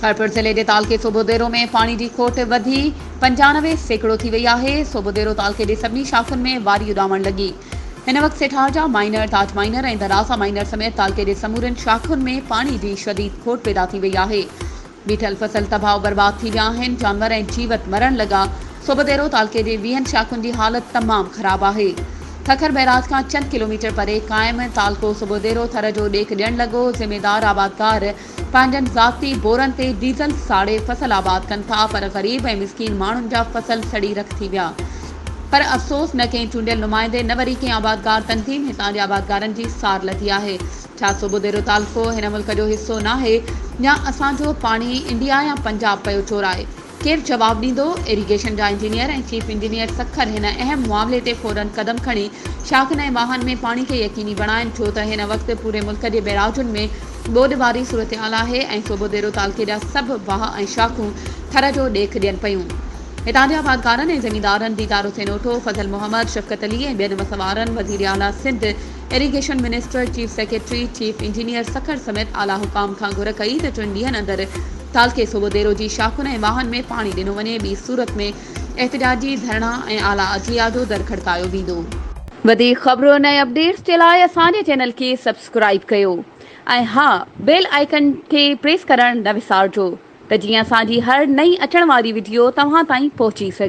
خيرپور ضلعي جي تعلقي صوڀوديرو ۾ پاڻي جي کوٽ وڌي 95% ٿي وئي آهي، صوڀوديرو تعلقي جي سڀني شاخن ۾ واري اڏامڻ لڳي. هن وقت سيٺارجا مائنر، تاج مائنر ۽ درازا مائنر سميت تعلقي جي سمورين شاخن ۾ پاڻي جي شديد کوٽ پيدا ٿي وئي آهي. بيٺل فصل تباهه و برباد ٿي ويا آهن، جانور ۽ جيوت مرڻ لڳا، صوڀوديرو تعلقي جي ويهن شاخن جي حالت تمام خراب آهي. ککر بئراج کان چند ڪلوميٽر پري قائم تعلقو صوڀوديرو ٿر جو ڏيک ڏيڻ لڳو، ذميدار آبادگار پنهنجن ذاتي بورن تي ڊيزل ساڙي فصل آباد ڪن ٿا پر غريب ۽ مسڪين ماڻهن جا فصل سڙي رک ٿي ويا پر افسوس نه ڪنهن چونڊيل نمائندي نه وري ڪنهن آبادگار تنظيم هتان جي آبادگارن جي سار لڌي آهي ڇا صوبوديرو تعلقو هن ملڪ جو حصو ناهي يا اسان جو پاڻي انڊيا يا پنجاب پيو چورائي ڪير جواب ڏيندو؟ ايريگيشن جا انجنيئر ۽ چيف انجنيئر سکر هن اهم معاملي تي فورن قدم کڻي شاخن ۽ واهن ۾ پاڻي کي يقيني بڻائين ڇو ته هن وقت پوري ملڪ جي بئراجن ۾ ٻوڏ واري صورتحال آهي ۽ صوبوديرو تعلقي جا سڀ واهه ۽ شاخون ٿر جو ڏيک ڏين پيون. هتان جي آبادگارن ۽ زميندارن ديدار حسين اوٺو، فضل محمد، شفقت علي ۽ ٻين وسوارن وزيراعليٰ Sindh, irrigation minister, chief secretary, chief engineer Sukkur سميت اعليٰ حڪام کان گهر ڪئي ته ٽن ڏينهن اندر تعلقي صوبوديرو جي شاخن ۽ واهن ۾ پاڻي ڏنو وڃي ٻي صورت ۾ احتجاجي ڌرڻا ۽ اعليٰ عدليه جو در کڙڪايو ويندو. وڌيڪ خبرن ۽ اپڊيٽس جي لاء اسان جي چينل کي سبسڪرائيب ڪيو ۽ ها بيل آئيڪن کي پريس ڪرڻ نه وسارجو ته جيئن اسان جي هر نئين اچڻ واري وڊيو توهان تائين پهچي سگهي.